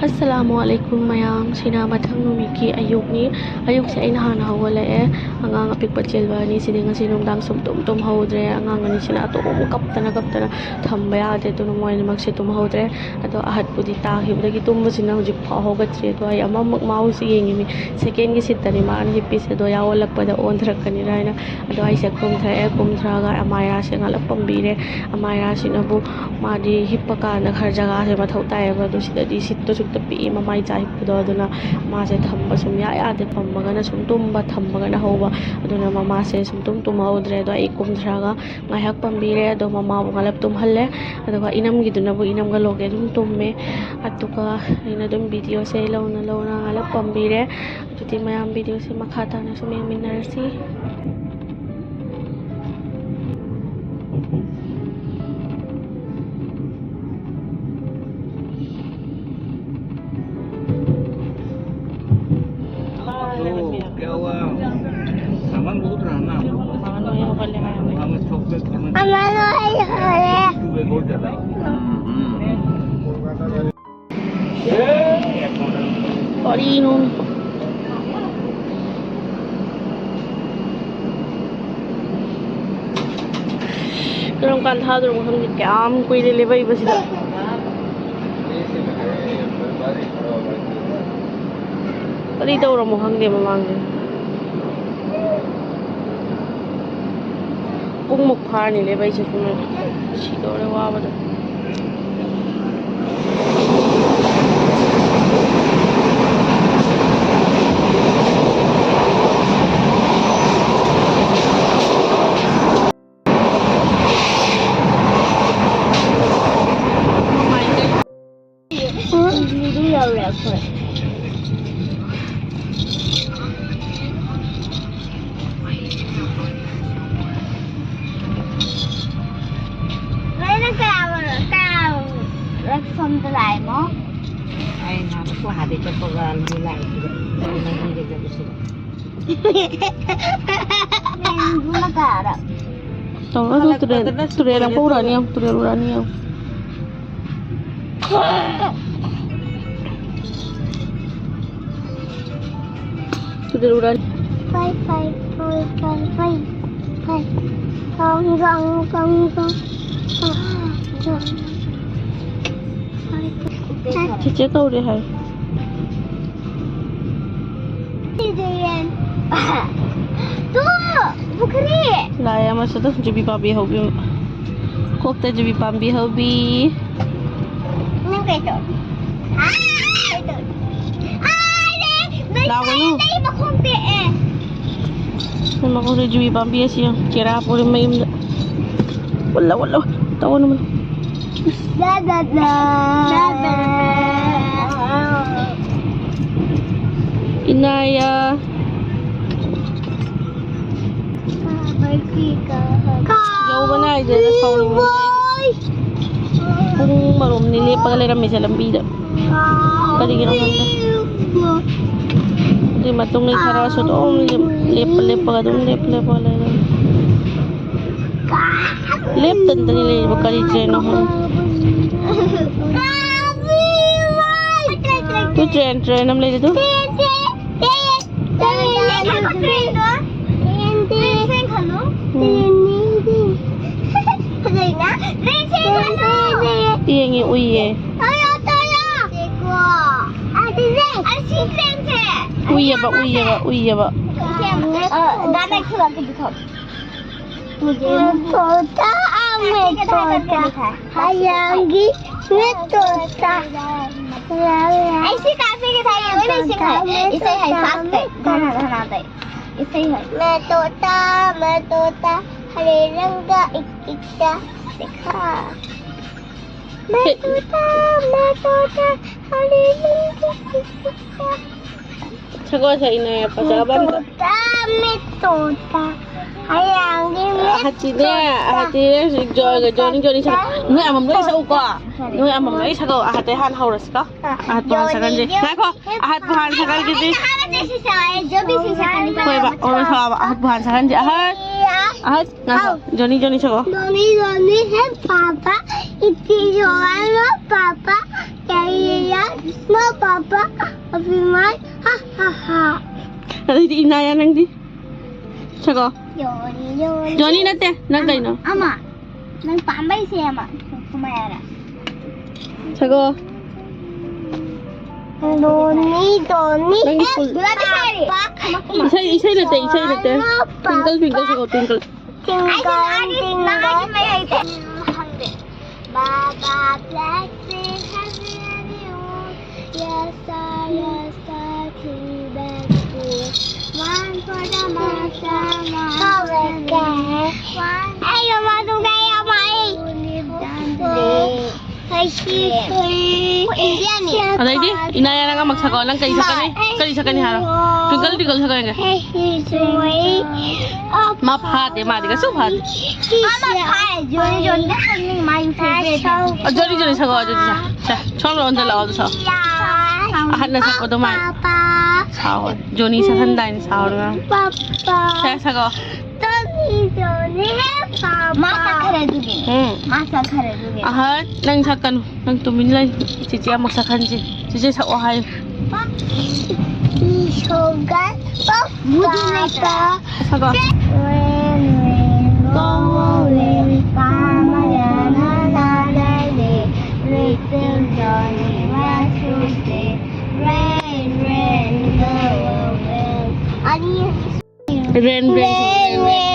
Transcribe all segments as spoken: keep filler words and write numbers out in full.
ꯑꯁꯂꯥꯃꯨ ꯑꯂꯥꯏꯀꯨꯝ ꯃꯌꯥꯝ, ꯁꯤꯅ ꯃꯊꯪ ꯅꯨꯃꯤꯠꯀꯤ ꯑꯌꯨꯛꯅꯤ꯫ ꯑꯌꯨꯛꯁꯦ ꯑꯩꯅ ꯍꯥꯟꯅ ꯍꯧꯒꯠꯂꯛꯑꯦ꯫ ꯑꯉꯥꯡ ꯑꯄꯤꯛꯄ ꯆꯦꯟꯕ ꯑꯅꯤꯁꯤꯗꯤ ꯉꯁꯤ ꯅꯨꯡꯗꯥꯡ ꯁꯨꯝ ꯇꯨꯝ ꯇꯨꯝꯍꯧꯗ꯭ꯔꯦ꯫ ꯑꯉꯥꯡ ꯑꯅꯤꯁꯤꯅ ꯑꯗꯨꯝ ꯀꯞꯇꯅ ꯀꯞꯇꯅ ꯊꯝꯕ ꯌꯥꯗꯦ꯫ ꯑꯗꯨꯅ ꯃꯣꯏ ꯑꯅꯤꯃꯛꯁꯦ ꯇꯨꯝꯍꯧꯗ꯭ꯔꯦ꯫ ꯑꯗꯣ ꯑꯍꯠꯄꯨꯗꯤ ꯇꯥꯈꯤꯕꯗꯒꯤ ꯇꯨꯝꯕꯁꯤꯅ ꯍꯧꯖꯤꯛ ꯐꯥꯎ ꯍꯧꯒꯠꯇ꯭ꯔꯤ꯫ ꯑꯗꯣ ꯑꯩ ꯑꯃꯃꯛ ꯃꯥꯎꯁꯤ ꯌꯦꯡꯉꯤꯃꯤ꯫ ꯁꯦꯀꯦꯟꯒꯤ ꯁꯤꯠꯇꯅꯤ ꯃꯥꯅ ꯍꯤꯞꯄꯤꯁꯦ꯫ ꯑꯗꯣ ꯌꯥꯎ ꯑꯣꯜꯂꯛꯄꯗ ꯑꯣꯟꯊꯔꯛꯀꯅꯤꯅ ꯍꯥꯏꯅ꯫ ꯑꯗꯣ ꯑꯩꯁꯦ ꯀꯨꯝꯊꯔꯛꯑꯦ꯫ ꯀꯨꯝꯊꯔꯒ ꯑꯃꯥꯏꯔꯥꯁꯦ ꯉꯥꯂꯞ ꯄꯝꯕꯤꯔꯦ꯫ ꯑꯃꯥꯏꯔꯥꯁꯤꯅꯕꯨ ꯃꯥꯗꯤ ꯍꯤꯞꯄ ꯀꯥꯟꯗ ꯈꯔ ꯖꯒꯥꯁꯦ ꯃꯊꯧ ꯇꯥꯏꯌꯦꯕ꯫ ꯑꯗꯣ ꯁꯤꯗꯗꯤ ꯁꯤꯠꯇꯣ ꯁꯨꯛꯇ ꯄꯤꯛꯏ, ꯃꯃꯥꯏ ꯆꯥ ꯍꯤꯞꯄꯗꯣ꯫ ꯑꯗꯨꯅ ꯃꯥꯁꯦ ꯊꯝꯕ ꯁꯨꯝ ꯌꯥ ꯌꯥꯗꯦ꯫ ꯄꯝꯃꯒꯅ ꯁꯨꯝ ꯇꯨꯝꯕ, ꯊꯝꯃꯒꯅ ꯍꯧꯕ꯫ ꯑꯗꯨꯅ ꯃꯃꯥꯁꯦ ꯁꯨꯝ ꯇꯨꯝ ꯇꯨꯝꯍꯧꯗ꯭ꯔꯦ꯫ ꯑꯗꯣ ꯑꯩ ꯀꯨꯝꯊꯔꯒ ꯉꯥꯏꯍꯥꯛ ꯄꯝꯕꯤꯔꯦ꯫ ꯑꯗꯣ ꯃꯃꯥꯕꯨ ꯉꯥꯂꯞ ꯇꯨꯝꯍꯜꯂꯦ꯫ ꯑꯗꯨꯒ ꯏꯅꯝꯒꯤꯗꯨꯅꯕꯨ ꯏꯅꯝꯒ ꯂꯣꯒꯦ ꯑꯗꯨꯝ ꯇꯨꯝꯃꯦ꯫ ꯑꯗꯨꯒ ꯑꯩꯅ ꯑꯗꯨꯝ ꯚꯤꯗꯤꯑꯣꯁꯦ ꯂꯧꯅ ꯂꯧꯅ ꯉꯥꯂꯞ ꯄꯝꯕꯤꯔꯦ꯫ ꯑꯗꯨꯗꯤ ꯃꯌꯥꯝ ꯚꯤꯗꯤꯑꯣꯁꯦ ꯃꯈꯥ ꯇꯥꯅ ꯁꯨꯝ ꯌꯦꯡꯃꯤꯟꯅꯔꯁꯤ꯫ तो क्या हुआ? सामान बहुत रहा ना हम लोग का। वहाँ में चॉकलेट, खाना। हमारा वही हो रहा है। तू एक और ज्यादा। हम्म, हम्म। ꯀꯔꯤꯅꯣ? ꯀꯔꯝ ꯀꯥꯟ ꯊꯥꯗꯣꯏꯅꯣ ꯈꯪꯗꯦ꯫ ꯀꯌꯥꯝ ꯀꯨꯏꯔꯦ ꯂꯦꯕꯛꯏꯕꯁꯤꯗ꯫ ꯀꯔꯤ ꯇꯧꯔꯝꯃꯣ ꯈꯪꯗꯦ ꯃꯃꯥꯡꯁꯦ꯫ ꯄꯨꯡꯃꯨꯛ ꯐꯥꯔꯅꯤ ꯂꯦꯕꯛꯏꯁꯦ ꯁꯨꯝ꯫ ꯁꯤꯗꯧꯔꯦ ꯋꯥꯕꯗ꯫ ꯁꯤꯡꯖꯨꯗꯨ ꯌꯧꯔꯦ ꯑꯩꯈꯣꯏ꯫ ꯅꯣꯏꯅ ꯀꯌꯥ ꯀꯌꯥꯔꯛ ꯁꯣꯝꯗ ꯂꯥꯛꯏꯅꯣ? ꯑꯩ ꯅꯍꯥꯟ ꯀ꯭ꯋꯥꯗꯩ ꯆꯠꯄꯒ ꯂꯝꯕꯤ ꯂꯥꯛꯏꯁꯤꯗ, ꯂꯝꯕꯤꯗ ꯆꯠꯄꯁꯤꯗ꯫ ꯇꯧꯔꯣ, ꯑꯗꯨ ꯇꯨꯔꯦꯜ, ꯇꯨꯔꯦꯜ ꯑꯃꯨꯛꯀ ꯎꯔꯛꯑꯅꯤ ꯌꯦꯡꯉꯨ, ꯇꯨꯔꯦꯜ ꯎꯔꯛꯑꯅꯤ ꯌꯦꯡꯉꯨ꯫ Bye, bye, bye, bye, bye, bye. Gong, gong, gong, gong. ꯆꯤꯆꯦ ꯀꯧꯔꯦ ꯍꯥꯏ꯫ ꯇꯨ, ꯄꯨꯈ꯭ꯔꯤ꯫ ꯂꯥꯛꯑꯦ ꯑꯃꯁꯨ ꯑꯗꯨꯝ ꯌꯨꯕꯤ ꯄꯥꯝꯕꯤ ꯍꯧꯕꯤ꯫ ꯀꯣꯛꯇ ꯌꯨꯕꯤ ꯄꯥꯝꯕꯤ ꯍꯧꯕꯤ꯫ ꯅꯪ ꯀꯩ ꯇꯧꯔꯤ? ꯑꯥ! ꯀꯩ ꯇꯧꯔꯤ? ꯑꯥ! ꯂꯥꯎꯒꯅꯨ꯫ ꯑꯩ ꯃꯈꯣꯡ ꯇꯦꯛꯑꯦ꯫ ꯅꯪ ꯃꯈꯣꯡꯗ ꯌꯨꯕꯤ ꯄꯥꯝꯕꯤ ꯑꯁꯤ ꯌꯦꯡꯉꯨ꯫ ꯆꯦꯔꯥ ꯄꯨꯔꯦ ꯃꯌꯨꯝꯗ꯫ ꯎꯠꯂꯣ, ꯎꯠꯂꯣ꯫ ꯇꯧꯒꯅꯨ, ꯃꯅꯨ꯫ ꯗꯥ, ꯗꯥ, ꯗꯥ꯫ ꯏꯅꯥꯌꯥ꯫ ꯌꯧꯕ ꯅꯥꯏꯗꯦꯗ, ꯁꯥꯎꯅꯤꯡꯕꯅ꯫ ꯄꯨꯡ ꯕꯥꯔꯣꯝꯅꯤ ꯂꯦꯞꯄꯒ ꯂꯩꯔꯝꯃꯤꯁꯦ ꯂꯝꯕꯤꯗ꯫ ꯀꯔꯤꯒꯤꯅꯣ ꯈꯪꯗꯦ꯫ ꯑꯗꯨꯏ ꯃꯇꯨꯡꯗ ꯈꯔꯁꯨ ꯑꯗꯨꯝ ꯂꯦꯞ-, ꯂꯦꯞꯄ ꯂꯦꯞꯄꯒ ꯑꯗꯨꯝ ꯂꯦꯞꯄ ꯂꯦꯞꯄꯒ ꯂꯩꯔꯝꯃꯤ꯫ ꯂꯦꯞꯇꯅꯗꯅꯤ ꯂꯩꯔꯤꯕ, ꯀꯔꯤ ꯇ꯭ꯔꯦꯟꯅꯣ ꯈꯪꯗꯦ꯫ ꯇꯨ ꯇ꯭ꯔꯦꯟ, ꯇ꯭ꯔꯦꯟ ꯑꯃ ꯂꯩꯔꯦ ꯇꯨ꯫ ꯌꯦꯡꯉꯦ, ꯎꯏꯌꯦ꯫ ꯎꯏꯌꯦꯕ, ꯎꯏꯌꯦꯕ, ꯎꯏꯌꯦꯕ꯫ ꯃꯦꯇꯣꯇꯥ, ꯃꯦꯇꯣꯇꯥ, ꯍꯌꯥꯡꯒꯤ ꯃꯦꯇꯣꯇꯥ꯫ ꯑꯩ ꯁꯤ ꯇꯥꯛꯄꯤꯒꯦ ꯊꯥꯏ, ꯂꯣꯏꯅ ꯏꯁꯩ ꯍꯩ꯫ ꯏꯁꯩ ꯍꯩ, ꯐꯥꯁ ꯇꯩ꯫ ꯙꯅꯥ, ꯙꯅꯥ ꯇꯩ꯫ ꯏꯁꯩ ꯍꯩ꯫ ꯃꯦꯇꯣꯇꯥ, ꯃꯦꯇꯣꯇꯥ, ꯍꯔꯦ ꯔꯪꯒ ꯏꯛ ꯏꯛꯇ ꯁꯤꯈꯥ꯫ ꯃꯦꯇꯣꯇꯥ, ꯃꯦꯇꯣꯇꯥ, ꯍꯔꯦ ꯔꯪꯒ ꯏꯛ ꯏꯛꯇ꯫ ꯁꯒꯣꯜ ꯁꯛꯏꯅꯦ, ꯐꯖꯕ ꯑꯝꯇ꯫ ꯃꯦꯇꯣꯇꯥ, ꯃꯦꯇꯣꯇꯥ, ꯍꯌꯥꯡꯒꯤ ꯑꯍꯠꯇꯤꯅꯦ, ꯃꯦꯇꯣꯇꯥ꯫ ꯑꯍꯠꯇꯤ ꯍꯧꯖꯤꯛ ꯖꯣ-, ꯖꯣꯅꯤ, ꯖꯣꯅꯤ ꯁꯛ-, ꯅꯣꯏ ꯑꯃꯃꯝ ꯂꯣꯏ ꯁꯛꯎꯀꯣ꯫ ꯅꯣꯏ ꯑꯃꯃꯝ ꯂꯣꯏ ꯁꯛꯎ꯫ ꯑꯍꯠꯇꯩ ꯍꯥꯟꯅ ꯍꯧꯔꯁꯤꯀꯣ꯫ ꯑꯍꯠꯄꯨ ꯍꯥꯟꯅ ꯁꯛꯍꯟꯁꯤ꯫ ꯉꯥꯏꯈꯣ, ꯑꯍꯠꯄꯨ ꯍꯥꯟꯅ ꯁꯛꯍꯟꯁꯤꯗꯤ꯫ ꯑꯩꯅ ꯑꯍꯥꯟꯕꯗ ꯁꯤ ꯁꯛꯑꯦ, ꯖꯣꯕꯤ ꯁꯤ ꯁꯛꯀꯅꯤ꯫ ꯍꯣꯏꯕ, ꯑꯣ, ꯁꯛꯑꯣꯕ, ꯑꯍꯠꯄꯨ ꯍꯥꯟꯅ ꯁꯛꯍꯟꯁꯤ꯫ ꯑꯍꯠ, ꯑꯍꯠ, ꯉꯥꯏꯈꯣ, ꯖꯣꯅꯤ, ꯖꯣꯅꯤ ꯁꯛꯑꯣ꯫ ꯖꯣꯅꯤ, ꯖꯣꯅꯤ, ꯍꯦ ꯄꯥꯄꯥ, ꯏꯇꯤ ꯖꯣ ꯑꯥꯏ ꯂꯚ ꯄꯥꯄꯥ, ꯀꯦ ꯏ ꯑꯥꯔ, ꯅꯣ ꯄꯥꯄꯥ, ꯑꯕꯤꯃꯥꯏ, ꯍꯥ, ꯍꯥ, ꯍꯥ꯫ ꯑꯗꯩꯗꯤ ꯏꯅꯥꯌꯥ ꯅꯪꯗꯤ? ꯁꯒꯣ꯫ ꯌꯣꯅꯤ ꯌꯣꯅꯤ ꯖꯣꯅꯤ ꯅꯠꯇꯦ, ꯅꯪ ꯀꯩꯅꯣ? ꯑꯃ ꯅꯪ ꯄꯥꯝꯕꯩꯁꯦ ꯑꯃ ꯀꯃꯥꯏꯅ ꯁꯒꯣ꯫ ꯗꯣꯅꯤ ꯗꯣꯅꯤ ꯅꯪꯒꯤ ꯁ꯭ꯀꯨꯜ- ꯒꯨꯂꯥꯕꯤ ꯁꯥꯔꯤ ꯏꯁꯩ ꯏꯁꯩ ꯅꯠꯇꯦ, ꯏꯁꯩ ꯅꯠꯇꯦ. ꯇ꯭ꯋꯤꯡꯀꯜ ꯇ꯭ꯋꯤꯡꯀꯜ ꯁꯒꯣ, twinkle. Twinkle twinkle. Baa baa black ping happy new year. Sir yeah sir three bag to one for the master one. ꯑꯩ ꯃꯃꯥ ꯇꯨꯡꯗ ꯌꯥꯝ ꯍꯥꯏ. ꯑꯗꯩꯗꯤ ꯏꯅꯥꯌꯥ ꯅꯪ ꯑꯃꯨꯛ ꯁꯛꯀꯣ. ꯅꯪ ꯀꯔꯤ ꯁꯛꯀꯅꯤ? ꯀꯔꯤ ꯁꯛꯀꯅꯤ ꯍꯥꯏꯔꯣ. ꯇ꯭ꯋꯤꯡꯀꯜ ꯇ꯭ꯋꯤꯡꯀꯜ ꯁꯛꯀꯅꯤ. ꯃꯥ ꯐꯥꯗꯦ, ꯃꯥꯗꯤ ꯀꯩꯁꯨ ꯐꯥꯗꯦ. ꯑ, ꯖꯣꯅꯤ ꯖꯣꯅꯤ ꯁꯛꯀꯣ ꯑꯗꯨꯗꯤ ꯁꯛ. ꯁꯦ, ꯁꯣꯝꯗ ꯑꯣꯟꯁꯤꯜꯂꯛꯑꯣ ꯑꯗꯨ ꯁꯛ. ꯑꯍꯟꯅ ꯁꯛꯄ ꯑꯗꯨꯃꯥꯏꯅ. ꯁꯥꯎ. ꯖꯣꯅꯤ ꯁꯛꯍꯟꯗꯥꯏꯅꯦ, ꯁꯥꯎꯔꯒ. ꯁꯦ, ꯁꯛꯀꯣ. ꯃꯥ ꯆꯠꯈ꯭ꯔꯦ ꯑꯗꯨꯒꯤ. ꯎꯝ. ꯃꯥ ꯆꯠꯈ꯭ꯔꯦ ꯑꯗꯨꯒꯤ. ꯑꯍꯟ, ꯅꯪ ꯁꯛꯀꯅꯨ. ꯅꯪ ꯇꯨꯃꯤꯟ ꯂꯩ. ꯆꯤꯆꯦ ꯑꯃꯨꯛ ꯁꯛꯍꯟꯁꯤ. ꯆꯤꯆꯦ ꯁꯛꯑꯣ ꯍꯥꯏꯌꯨ. ꯁꯛꯑꯣ. ꯔꯦꯟ, ꯔꯦꯟ, ꯔꯦꯟ.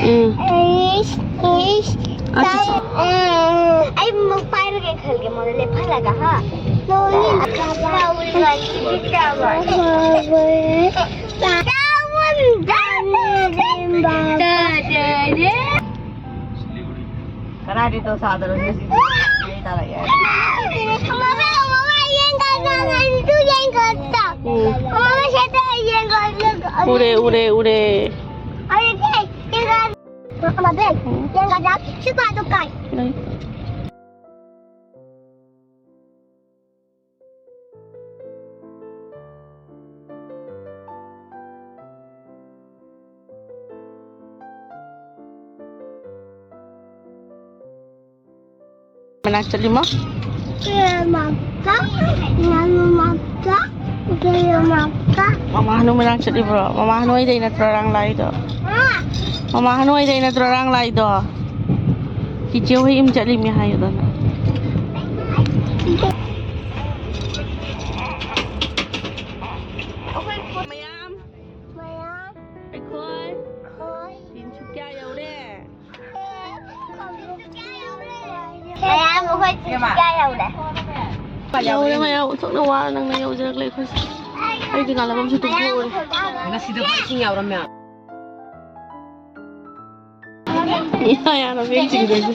ꯎꯝ. ꯑꯁ, ꯑꯩ ꯃꯨꯛ ꯄꯥꯏꯔꯒꯦ ꯈꯜꯒꯦ ꯃꯣꯟꯗ ꯂꯦꯞꯍꯜꯂꯒ ꯍꯥ. ꯀꯅꯥꯗꯤ ꯇꯧ ꯁꯥꯗ꯭ꯔꯣ ꯁꯤꯗꯤ? ꯑꯩ ꯇꯥꯔꯛꯑꯦ. ꯎꯔꯦ, ꯎꯔꯦ, ꯎꯔꯦ. ꯃꯅꯥꯛ ꯆꯠꯂꯤꯃꯣ? ꯀꯦꯔꯃꯛꯇ, ꯉꯥꯅꯨꯃꯛꯇ, ꯀꯦꯔꯃꯛꯇ. ꯃꯃꯥ ꯍꯅꯨ ꯃꯅꯥꯛ ꯆꯠꯂꯤꯕ꯭ꯔꯣ? ꯃꯃꯥ ꯍꯅꯨ ꯍꯣꯏꯗꯩ ꯅꯠꯇ꯭ꯔꯣ ꯑꯔꯥꯡ ꯂꯥꯛꯏꯗꯣ? ꯃꯃꯥ ꯍꯅꯨ ꯍꯣꯏꯗꯩ ꯅꯠꯇ꯭ꯔꯣ ꯑꯔꯥꯡ ꯂꯥꯛꯏꯗꯣ? ꯆꯤꯆꯦ ꯍꯣꯏ ꯌꯨꯝ ꯆꯠꯂꯤꯃꯤ ꯍꯥꯏꯌꯨꯗꯅ꯫ ꯃꯌꯥꯝ, ꯃꯌꯥꯝ꯫ ꯑꯩꯈꯣꯏ꯫ ꯑꯩꯈꯣꯏ꯫ ꯇꯤꯟꯁꯨꯀꯤꯌꯥ ꯌꯧꯔꯦ꯫ ꯃꯌꯥꯝ ꯑꯩꯈꯣꯏ ꯇꯤꯟꯁꯨꯀꯤꯌꯥ ꯌꯧꯔꯦ꯫ ꯌꯧꯔꯦ ꯃꯌꯥꯝ, ꯑꯣꯟꯊꯣꯛꯅ ꯋꯥꯅ ꯅꯪꯅ ꯌꯧꯖꯔꯛꯂꯦ ꯑꯩꯈꯣꯏꯁꯦ꯫ ꯑꯩꯗꯤ ꯉꯥꯜꯂꯕꯝꯁꯨ ꯇꯨꯝꯊꯣꯛꯎꯔꯦ꯫ ꯉꯁꯤꯗ ꯏꯁꯤꯡ ꯌꯥꯎꯔꯝꯃꯦ꯫ ꯏꯌꯥ ꯌꯥꯅ ꯕꯦꯛ ꯆꯤꯡꯗꯣꯏꯁꯦ꯫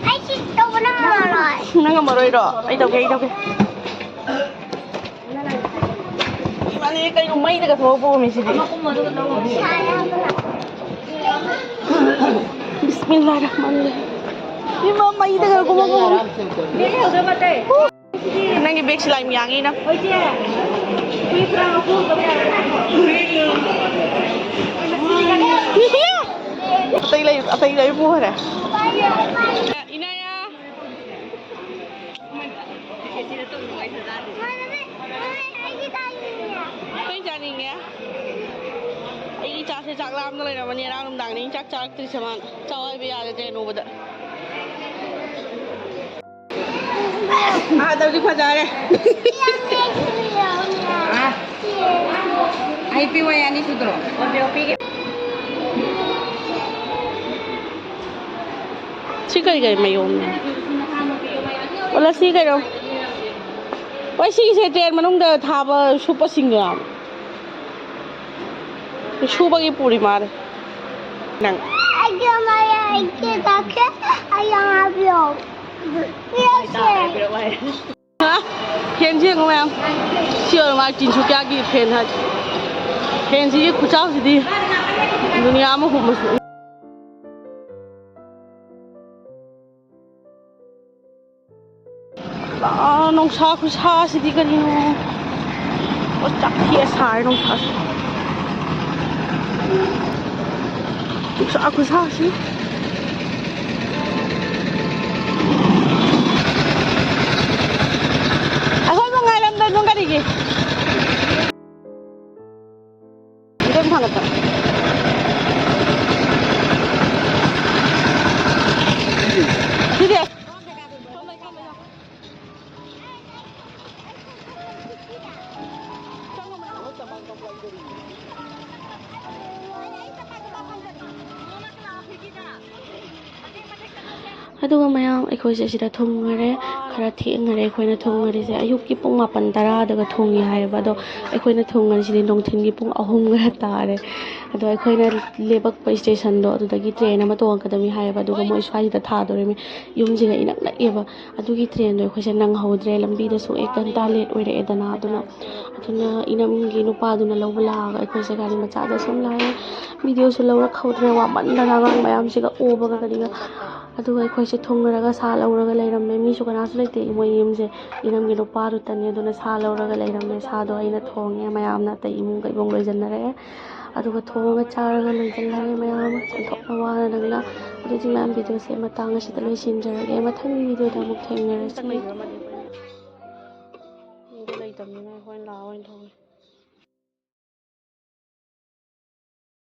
ꯑꯩ ꯁꯤ ꯇꯧꯕꯅ ꯉꯝꯃꯔꯣꯏ꯫ ꯅꯪ ꯉꯝꯃꯔꯣꯏꯔꯣ? ꯑꯩ ꯇꯧꯒꯦ, ꯑꯩ ꯇꯧꯒꯦ꯫ ꯏꯃꯥꯅꯦ, ꯀꯩꯅꯣ ꯃꯩꯗꯒ ꯊꯣꯛꯑ ꯄꯣꯝꯃꯤꯁꯤꯗꯤ? ꯕꯤꯁꯃꯤꯜꯂꯥꯍꯤꯔꯔꯍꯃꯥꯅꯤꯔꯔꯍꯤꯝ꯫ ꯏꯃꯥ, ꯃꯩꯗꯒ ꯀꯨꯝꯃ ꯄꯣꯝꯃꯤ꯫ ꯅꯪꯒꯤ ꯕꯦꯛꯁꯤ ꯂꯥꯏ ꯌꯥꯡꯉꯤꯅ꯫ ꯑꯇꯩ ꯂꯩ, ꯑꯇꯩ ꯂꯩ ꯄꯨꯈ꯭ꯔꯦ꯫ ꯏꯅꯥꯌꯥ꯫ ꯀꯩ ꯆꯥꯅꯤꯡꯉꯦ? ꯑꯩꯒꯤ ꯆꯥꯛꯁꯦ ꯆꯥꯛ ꯂꯥꯝꯗ ꯂꯩꯔꯝꯃꯅꯤ꯫ ꯉꯔꯥꯡ ꯅꯨꯡꯗꯥꯡꯗꯒꯤ ꯆꯥꯛ ꯆꯥꯔꯛꯇ꯭ꯔꯤ ꯁꯦ ꯃꯥꯅ꯫ ꯆꯥꯎ ꯍꯥꯏꯕ ꯌꯥꯗꯦ ꯇ꯭ꯔꯦꯟ ꯎꯕꯗ꯫ ꯑꯥ, ꯇꯧꯗꯤ ꯐꯖꯔꯦ꯫ ꯑꯥ꯫ ꯑꯩ ꯄꯤꯌꯨ, ꯑꯩ ꯑꯅꯤ ꯁꯨꯗ꯭ꯔꯣ? ꯁꯤ ꯀꯔꯤ ꯀꯔꯤ ꯃꯌꯣꯝꯅꯣ? ꯑꯣ, ꯂꯁꯤ ꯀꯩꯅꯣ? ꯍꯣꯏ, ꯁꯤꯒꯤꯁꯦ ꯇ꯭ꯔꯦꯟ ꯃꯅꯨꯡꯗ ꯊꯥꯕ ꯁꯨꯞꯄꯁꯤꯡꯗꯣ ꯌꯥꯝ꯫ ꯁꯨꯕꯒꯤ ꯄꯨꯔꯤ ꯃꯥꯜꯂꯦ꯫ ꯅꯪ꯫ ꯑꯩꯒꯤ ꯑꯃ ꯂꯩꯔꯛꯀꯦ, ꯆꯥꯛꯁꯦ ꯑꯩ ꯌꯥꯝ ꯍꯥꯞꯄꯤꯌꯣ꯫ ꯄꯤꯔꯛꯁꯦ꯫ ꯐꯦꯟꯁꯤ ꯌꯦꯡꯉꯨ ꯃꯌꯥꯝ꯫ ꯁꯤ ꯑꯣꯏꯔ ꯃꯥꯜꯂꯦ ꯇꯤꯟꯁꯨꯀꯤꯌꯥꯒꯤ ꯐꯦꯟ ꯍꯥꯏ꯫ ꯐꯦꯟꯁꯤꯒꯤ ꯈꯨꯆꯥꯎꯁꯤꯗꯤ ꯗꯨꯅꯤꯌꯥ ꯑꯃ ꯍꯨꯝꯕꯁꯨ꯫ ꯑꯥ, ꯅꯨꯡꯁꯥ ꯈꯨꯁꯥꯁꯤꯗꯤ ꯀꯔꯤꯅꯣ? ꯑꯣ, ꯆꯥꯛꯊꯤ ꯁꯥꯔꯦ ꯅꯨꯡꯁꯥꯁꯦ꯫ ꯅꯨꯡꯁꯥ ꯈꯨꯁꯥꯁꯤ꯫ ꯑꯩꯈꯣꯏꯕꯨ ꯉꯥꯏꯔꯝꯗꯅ ꯊꯥꯡꯒꯠꯄ꯫ ꯁꯤꯗꯤ꯫ ꯑꯗꯨꯒ ꯃꯌꯥꯝ ꯑꯩꯈꯣꯏꯁꯦ ꯁꯤꯗ ꯊꯨꯡꯉꯔꯦ꯫ ꯈꯔ ꯊꯦꯡꯉꯔꯦ ꯑꯩꯈꯣꯏꯅ ꯊꯨꯡꯉꯔꯤꯁꯦ꯫ ꯑꯌꯨꯛꯀꯤ ꯄꯨꯡ ꯃꯥꯄꯟ ꯇꯔꯥꯗꯒ ꯊꯨꯡꯉꯤ ꯍꯥꯏꯌꯦꯕ, ꯑꯗꯣ ꯑꯩꯈꯣꯏꯅ ꯊꯨꯡꯉꯔꯤꯁꯤꯗꯤ ꯅꯨꯡꯊꯤꯜꯒꯤ ꯄꯨꯡ ꯑꯍꯨꯝ ꯈꯔ ꯇꯥꯔꯦ꯫ ꯑꯗꯣ ꯑꯩꯈꯣꯏꯅ ꯂꯦꯞꯄꯛꯄ ꯁ꯭ꯇꯦꯁꯟꯗꯣ ꯑꯗꯨꯗꯒꯤ ꯇ꯭ꯔꯦꯟ ꯑꯃ ꯇꯣꯡꯉꯛꯀꯗꯕꯅꯤ ꯍꯥꯏꯌꯦꯕ, ꯑꯗꯨꯒ ꯃꯣꯏ ꯁ꯭ꯋꯥꯏꯁꯤꯗ ꯊꯥꯗꯣꯔꯤꯃꯤ꯫ ꯌꯨꯝꯁꯤꯒ ꯏꯅꯛ ꯅꯛꯑꯦꯕ꯫ ꯑꯗꯨꯒꯤ ꯇ꯭ꯔꯦꯟꯗꯣ ꯑꯩꯈꯣꯏꯁꯦ ꯅꯪꯍꯧꯗ꯭ꯔꯦ, ꯂꯝꯕꯤꯗꯁꯨ ꯑꯦꯛ ꯘꯟꯇꯥ ꯂꯦꯠ ꯑꯣꯏꯔꯛꯑꯦꯗꯅ꯫ ꯑꯗꯨꯅ, ꯑꯗꯨꯅ ꯏꯅꯝꯒꯤ ꯅꯨꯄꯥꯗꯨꯅ ꯂꯧꯕ ꯂꯥꯛꯑꯒ ꯑꯩꯈꯣꯏꯁꯦ ꯒꯥꯔꯤ ꯃꯆꯥꯗ ꯁꯨꯝ ꯂꯥꯛꯑꯦ꯫ ꯚꯤꯗꯤꯑꯣꯁꯨ ꯂꯧꯔꯛꯍꯧꯗ꯭ꯔꯦ, ꯋꯥꯃꯟꯗꯅ ꯑꯉꯥꯡ ꯃꯌꯥꯝꯁꯤꯒ ꯑꯣꯕꯒ ꯀꯔꯤꯒ꯫ ꯑꯗꯨꯒ ꯑꯩꯈꯣꯏꯁꯦ ꯊꯨꯡꯉꯔꯒ ꯁꯥ ꯂꯧꯔꯒ ꯂꯩꯔꯝꯃꯦ꯫ ꯃꯤꯁꯨ ꯀꯅꯥꯁꯨ ꯂꯩꯇꯦ, ꯃꯣꯏ ꯌꯨꯝꯁꯦ ꯏꯅꯝꯒꯤ ꯅꯨꯄꯥꯗꯨꯇꯅꯦ꯫ ꯑꯗꯨꯅ ꯁꯥ ꯂꯧꯔꯒ ꯂꯩꯔꯝꯃꯦ꯫ ꯁꯥꯗꯣ ꯑꯩꯅ ꯊꯣꯡꯉꯦ, ꯃꯌꯥꯝꯅ ꯑꯇꯩ ꯏꯃꯨꯡ ꯀꯩꯃꯨꯡ ꯂꯣꯏꯁꯤꯟꯅꯔꯛꯑꯦ꯫ ꯑꯗꯨꯒ ꯊꯣꯡꯉꯒ ꯆꯥꯔꯒ ꯂꯣꯏꯁꯤꯜꯂꯦ ꯃꯌꯥꯝ ꯑꯃ꯫ ꯑꯣꯟꯊꯣꯛꯅ ꯋꯥꯅ ꯅꯪꯅ꯫ ꯑꯗꯨꯗꯤ ꯃꯌꯥꯝ, ꯚꯤꯗꯤꯑꯣꯁꯦ ꯃꯇꯥꯡ ꯑꯁꯤꯗ ꯂꯣꯏꯁꯤꯟꯖꯔꯒꯦ꯫ ꯃꯊꯪꯒꯤ ꯚꯤꯗꯤꯑꯣꯗ ꯑꯃꯨꯛ ꯊꯦꯡꯅꯔꯁꯤ꯫ ꯃꯤꯗꯣ ꯂꯩꯇꯕꯅꯤꯅ ꯑꯩꯈꯣꯏꯅ ꯂꯥꯛꯑ ꯑꯣꯏꯅ ꯊꯣꯡꯉꯦ꯫